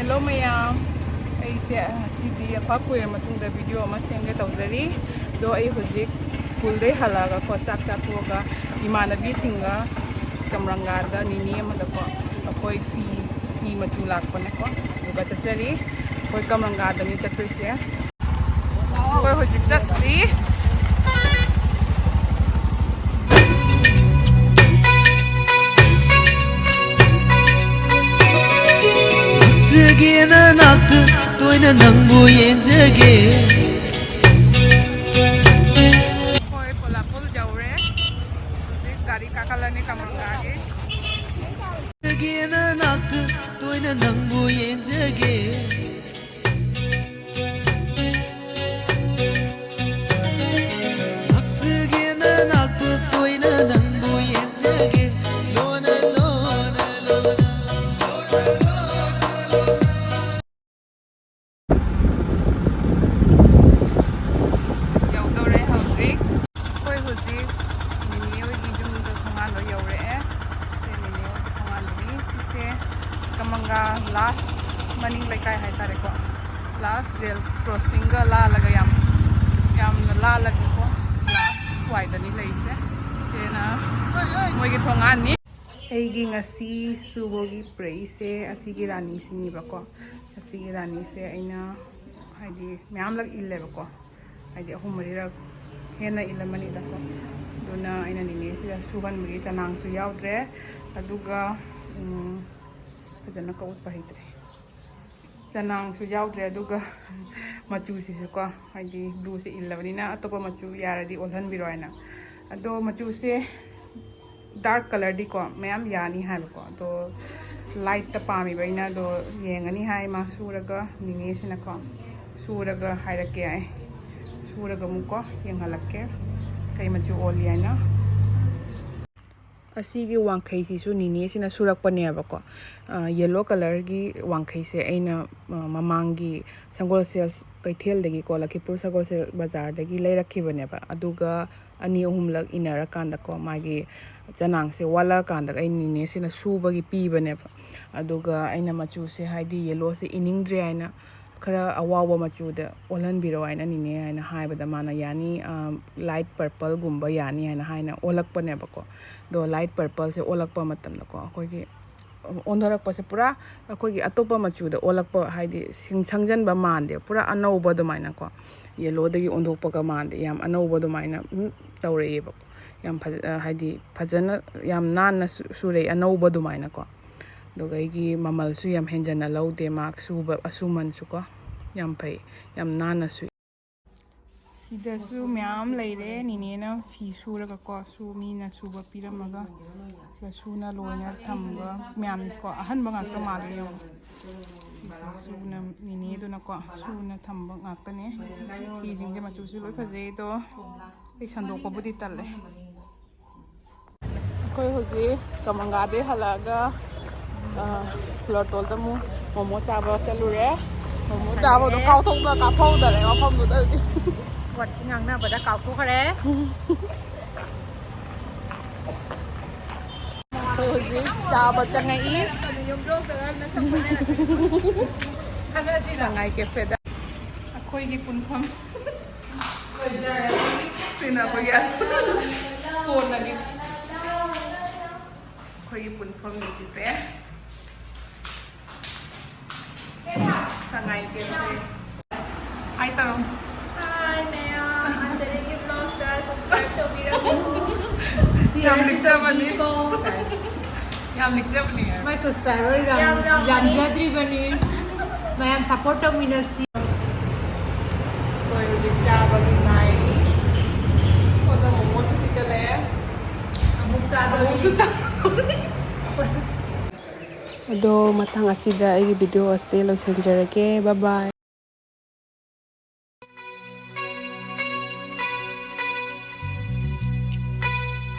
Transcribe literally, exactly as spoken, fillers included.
Hello ꯃꯌꯥꯝ, ꯑꯩꯁꯦ ꯉꯁꯤꯗꯤ ꯑꯩꯈꯣꯏ ꯀꯨꯏꯔ ꯃꯇꯨꯡꯗ ꯚꯤꯗꯤꯑꯣ ꯑꯃ ꯁꯦꯝꯒꯦ ꯇꯧꯖꯔꯤ꯫ ꯑꯗꯣ ꯑꯩ ꯍꯧꯖꯤꯛ ꯁ꯭ꯀꯨꯜꯗꯩ ꯍꯜꯂꯛꯑꯒꯀꯣ, ꯆꯥꯛ ꯆꯥꯊꯣꯛꯑꯒ ꯏꯃꯥꯟꯅꯕꯤꯁꯤꯡꯒ ꯀꯝꯔꯪꯒꯥꯗ ꯅꯤꯅꯦ ꯑꯃꯗꯀꯣ ꯑꯩꯈꯣꯏ ꯐꯤ, ꯐꯤ ꯃꯆꯨ ꯂꯥꯛꯄꯅꯦꯀꯣ, ꯑꯗꯨꯒ ꯆꯠꯆꯔꯤ꯫ ꯑꯩꯈꯣꯏ ꯀꯝꯔꯪꯒꯥꯗꯅꯤ ꯆꯠꯇꯣꯏꯁꯦ꯫ ꯑꯩꯈꯣꯏ ꯍꯧꯖꯤꯛ ꯆꯠꯂꯤ꯫ ꯍꯣꯏ, ꯄꯣꯂꯥꯄꯨꯜ ꯌꯧꯔꯦ꯫ ꯍꯧꯖꯤꯛ ꯒꯥꯔꯤ ꯀꯥꯈꯠꯂꯅꯤ ꯀꯃꯪꯒꯥꯒꯤ꯫ ꯌꯧꯗꯧꯔꯦ ꯍꯧꯖꯤꯛ꯫ ꯑꯩꯈꯣꯏ ꯍꯧꯖꯤꯛ ꯅꯤꯅꯦ ꯍꯣꯏꯒꯤ ꯌꯨꯝꯗ ꯊꯣꯡꯒꯥꯟꯗꯣ ꯌꯧꯔꯛꯑꯦ꯫ ꯁꯦ ꯅꯤꯅꯦ ꯍꯣꯏꯒꯤ ꯊꯣꯡꯒꯥꯟꯗꯨꯅꯤ꯫ ꯁꯤꯁꯦ ꯀꯃꯪꯒꯥ ꯂꯥꯁ ꯃꯅꯤꯡ ꯂꯩꯀꯥꯏ ꯍꯥꯏꯇꯥꯔꯦꯀꯣ꯫ ꯂꯥꯁ ꯔꯦꯜ ꯀ꯭ꯔꯣꯁꯤꯡꯒ ꯂꯥꯜꯂꯒ ꯌꯥꯝ, ꯌꯥꯝꯅ ꯂꯥꯜꯂꯒꯀꯣ꯫ ꯂꯥꯁ ꯋꯥꯏꯗꯅꯤ ꯂꯩꯔꯤꯁꯦ꯫ ꯁꯤꯅ ꯃꯣꯏꯒꯤ ꯊꯣꯡꯒꯥꯟꯅꯤ꯫ ꯑꯩꯒꯤ ꯉꯁꯤ ꯁꯨꯕꯒꯤ ꯄꯨꯔꯛꯏꯁꯦ ꯑꯁꯤꯒꯤ ꯔꯥꯅꯤꯁꯤꯅꯦꯕꯀꯣ꯫ ꯑꯁꯤꯒꯤ ꯔꯥꯅꯤꯁꯦ ꯑꯩꯅ ꯍꯥꯏꯗꯤ ꯃꯌꯥꯝꯂꯛ ꯏꯜꯂꯦꯕꯀꯣ꯫ ꯍꯥꯏꯗꯤ ꯑꯍꯨꯝ ꯃꯔꯤꯔꯛ ꯍꯦꯟꯅ ꯏꯜꯂꯝꯃꯅꯤꯗꯀꯣ꯫ ꯑꯗꯨꯅ ꯑꯩꯅ ꯅꯤꯅꯦꯁꯤꯗ ꯁꯨꯍꯟꯕꯒꯤ ꯆꯅꯥꯡꯁꯨ ꯌꯥꯎꯗ꯭ꯔꯦ꯫ ꯑꯗꯨꯒ, ꯎꯝ, ꯐꯖꯅ ꯀꯧꯠꯄ ꯍꯩꯇ꯭ꯔꯦ꯫ ꯆꯅꯥꯡꯁꯨ ꯌꯥꯎꯗ꯭ꯔꯦ꯫ ꯑꯗꯨꯒ ꯃꯆꯨꯁꯤꯁꯨꯀꯣ, ꯍꯥꯏꯗꯤ ꯕ꯭ꯂꯨꯁꯦ ꯏꯜꯂꯕꯅꯤꯅ ꯑꯇꯣꯞꯄ ꯃꯆꯨ ꯌꯥꯔꯗꯤ ꯑꯣꯜꯍꯟꯕꯤꯔꯣ ꯍꯥꯏꯅ꯫ ꯑꯗꯣ ꯃꯆꯨꯁꯦ ꯗꯥꯔꯛ ꯀꯂꯔꯗꯤꯀꯣ ꯃꯌꯥꯝ ꯌꯥꯅꯤ ꯍꯥꯏꯕꯀꯣ꯫ ꯑꯗꯣ ꯂꯥꯏꯠꯇ ꯄꯥꯝꯃꯤꯕ ꯑꯩꯅ꯫ ꯑꯗꯣ ꯌꯦꯡꯉꯅꯤ ꯍꯥꯏ ꯃꯥ ꯁꯨꯔꯒ, ꯅꯤꯅꯦꯁꯤꯅꯀꯣ꯫ ꯁꯨꯔꯒ ꯍꯥꯏꯔꯛꯀꯦ ꯑꯩ꯫ ꯁꯨꯔꯒ ꯑꯃꯨꯛꯀꯣ ꯌꯦꯡꯍꯜꯂꯛꯀꯦ ꯀꯩ ꯃꯆꯨ ꯑꯣꯜꯂꯤ ꯍꯥꯏꯅ꯫ ꯑꯁꯤꯒꯤ ꯋꯥꯡꯈꯩꯁꯤꯁꯨ ꯅꯤꯅꯦꯁꯤꯅ ꯁꯨꯔꯛꯄꯅꯦꯕꯀꯣ꯫ ꯑ, ꯌꯦꯜꯂꯣ ꯀꯂꯔꯒꯤ ꯋꯥꯡꯈꯩꯁꯦ ꯑꯩꯅ, ꯑ, ꯃꯃꯥꯡꯒꯤ ꯁꯪꯒꯣꯜꯁꯦꯜ ꯀꯩꯊꯦꯜꯗꯒꯤꯀꯣ, ꯂꯈꯤꯄꯨꯔ ꯁꯪꯒꯣꯜꯁꯦꯜ ꯕꯖꯥꯔꯗꯒꯤ ꯂꯩꯔꯛꯈꯤꯕꯅꯦꯕ꯫ ꯑꯗꯨꯒ ꯑꯅꯤ ꯑꯍꯨꯝꯂꯛ ꯏꯟꯅꯔꯀꯥꯟꯗꯀꯣ, ꯃꯥꯒꯤ ꯆꯅꯥꯡꯁꯦ ꯋꯥꯠꯂꯛꯑꯀꯥꯟꯗ ꯑꯩ ꯅꯤꯅꯦꯁꯤꯅ ꯁꯨꯕꯒꯤ ꯄꯤꯕꯅꯦꯕ꯫ ꯑꯗꯨꯒ ꯑꯩꯅ ꯃꯆꯨꯁꯦ, ꯍꯥꯏꯗꯤ, ꯌꯦꯜꯂꯣꯁꯦ ꯏꯅꯤꯡꯗ꯭ꯔꯦ ꯍꯥꯏꯅ, "ꯈꯔ ꯑꯋꯥꯎꯕ ꯃꯆꯨꯗ ꯑꯣꯜꯍꯟꯕꯤꯔꯣ" ꯍꯥꯏꯅ ꯅꯤꯅꯦ ꯍꯥꯏꯅ ꯍꯥꯏꯕꯗ, ꯃꯥꯅ "ꯌꯥꯅꯤ, ꯂꯥꯏꯠ ꯄꯔꯄꯜꯒꯨꯝꯕ ꯌꯥꯅꯤ" ꯍꯥꯏꯅ ꯍꯥꯏꯅ ꯑꯣꯜꯂꯛꯄꯅꯦꯕꯀꯣ꯫ ꯑꯗꯣ ꯂꯥꯏꯠ ꯄꯔꯄꯜꯁꯦ ꯑꯣꯜꯂꯛꯄ ꯃꯇꯝꯗꯀꯣ, ꯑꯩꯈꯣꯏꯒꯤ ꯑꯣꯟꯊꯣꯔꯛꯄꯁꯦ ꯄꯨꯔꯥ ꯑꯩꯈꯣꯏꯒꯤ ꯑꯇꯣꯞꯄ ꯃꯆꯨꯗ ꯑꯣꯜꯂꯛꯄ, ꯍꯥꯏꯗꯤ ꯁꯤꯡ-, ꯁꯪꯖꯟꯕ ꯃꯥꯟꯗꯦ, ꯄꯨꯔꯥ ꯑꯅꯧꯕ ꯑꯗꯨꯃꯥꯏꯅꯀꯣ, ꯌꯦꯜꯂꯣꯗꯒꯤ ꯑꯣꯟꯊꯣꯛꯄꯒ ꯃꯥꯟꯗꯦ, ꯌꯥꯝ ꯑꯅꯧꯕ ꯑꯗꯨꯃꯥꯏꯅ, ꯎꯝ, ꯇꯧꯔꯛꯑꯦꯕꯀꯣ꯫ ꯌꯥꯝ ꯐꯖ-, ꯍꯥꯏꯗꯤ ꯐꯖꯅ ꯌꯥꯝ ꯅꯥꯟꯅ ꯁꯨ-, ꯁꯨꯔꯛꯑꯦ, ꯑꯅꯧꯕ ꯑꯗꯨꯃꯥꯏꯅꯀꯣ꯫ ꯑꯗꯨꯒ ꯑꯩꯒꯤ ꯃꯃꯜꯁꯨ ꯌꯥꯝ ꯍꯦꯟꯖꯟꯅ ꯂꯧꯗꯦ, ꯃꯥ ꯁꯨꯕ ꯑꯁꯨꯃꯟꯁꯨꯀꯣ꯫ ꯌꯥꯝ ꯐꯩ, ꯌꯥꯝ ꯅꯥꯟꯅ ꯁꯨꯏ꯫ ꯁꯤꯗꯁꯨ ꯃꯌꯥꯝ ꯂꯩꯔꯦ, ꯅꯤꯅꯦꯅ ꯐꯤ ꯁꯨꯔꯒꯀꯣ, ꯁꯨ-, ꯃꯤꯅ ꯁꯨꯕ ꯄꯤꯔꯝꯃꯒ, ꯁꯤꯗ ꯁꯨꯅ ꯂꯣꯏꯅ ꯊꯝꯕ ꯃꯌꯥꯝꯁꯦꯀꯣ, ꯑꯍꯟꯕ ꯉꯥꯛꯇ ꯃꯥꯜꯂꯦ ꯌꯦꯡꯉꯣ꯫ ꯁꯤꯗ ꯁꯨꯅ, ꯅꯤꯅꯦꯗꯨꯅꯀꯣ, ꯁꯨꯅ ꯊꯝꯕ ꯉꯥꯛꯇꯅꯦ꯫ ꯐꯤꯁꯤꯡꯁꯦ ꯃꯆꯨꯁꯨ ꯂꯣꯏ ꯐꯖꯩ, ꯑꯗꯣ ꯑꯩ ꯁꯟꯗꯣꯛꯄꯕꯨꯗꯤ ꯇꯜꯂꯦ꯫ ꯑꯩꯈꯣꯏ ꯍꯧꯖꯤꯛ ꯀꯃꯪꯒꯥꯗꯩ ꯍꯜꯂꯛꯑꯒ, ꯑ, ꯐ꯭ꯂꯣꯔꯇꯣꯜꯗ ꯑꯃꯨꯛ ꯃꯣꯃꯣ ꯆꯥꯕ ꯆꯠꯂꯨꯔꯦ꯫ ꯃꯣꯃꯣ ꯆꯥꯕꯗꯣ ꯀꯥꯎꯊꯣꯛꯇ ꯀꯥꯞꯍꯧꯗꯔꯦ ꯃꯐꯝꯗꯨꯗꯗꯤ꯫ ꯋꯥꯊꯤ ꯉꯥꯡꯅꯕꯗ ꯀꯥꯎꯊꯣꯛꯈ꯭ꯔꯦ꯫ ꯑꯩꯈꯣꯏ ꯍꯧꯖꯤꯛ ꯆꯥꯕ ꯆꯪꯉꯛꯏ꯫ ꯁꯉꯥꯏ ꯀꯦꯐꯦꯗ꯫ ꯑꯩꯈꯣꯏꯒꯤ ꯄꯨꯟꯐꯝ꯫ ꯁꯤꯅ ꯑꯩꯈꯣꯏꯒꯤ ꯀꯣꯟꯅꯒꯤ ꯑꯩꯈꯣꯏꯒꯤ ꯄꯨꯟꯐꯝꯅꯤ ꯁꯤꯁꯦ꯫ ꯁꯉꯥꯏ ꯀꯦꯐꯦ꯫ ꯍꯥꯏ ꯇꯧꯔꯣ꯫ ꯍꯥꯏ ꯃꯌꯥꯝ, ꯑꯟꯖꯂꯤꯒꯤ ꯕ꯭ꯂꯣꯒꯇ ꯁꯕꯁꯀ꯭ꯔꯥꯏꯕ ꯇꯧꯕꯤꯔꯝꯃꯨ꯫ ꯌꯥꯝ ꯂꯤꯛꯆꯕꯅꯤ꯫ ꯌꯥꯝ ꯂꯤꯛꯆꯕꯅꯤ꯫ My subscriber ꯌꯥꯝ ꯌꯥꯝ ꯌꯥꯝꯃꯤ꯫ ꯌꯥꯝꯖꯗ꯭ꯔꯤꯕꯅꯤ꯫ ꯃꯌꯥꯝ ꯁꯞꯄꯣꯔꯠ ꯇꯧꯃꯤꯟꯅꯁꯤ꯫ ꯑꯩꯈꯣꯏ ꯍꯧꯖꯤꯛ ꯆꯥꯕꯒꯤ ꯉꯥꯏꯔꯤ꯫ ꯁꯣꯝꯗ ꯃꯣꯃꯣꯁꯨ ꯊꯤꯖꯤꯜꯂꯛꯑꯦ꯫ ꯑꯃꯨꯛ ꯆꯥꯗꯣꯔꯤ꯫ ꯑꯃꯨꯛꯁꯨ ꯆꯥꯗꯣꯔꯤ꯫ ꯑꯗꯣ ꯃꯊꯪ ꯑꯁꯤꯗ ꯑꯩꯒꯤ ꯚꯤꯗꯤꯑꯣ ꯑꯁꯦ ꯂꯣꯏꯁꯤꯟꯖꯔꯒꯦ꯫ Bye bye꯫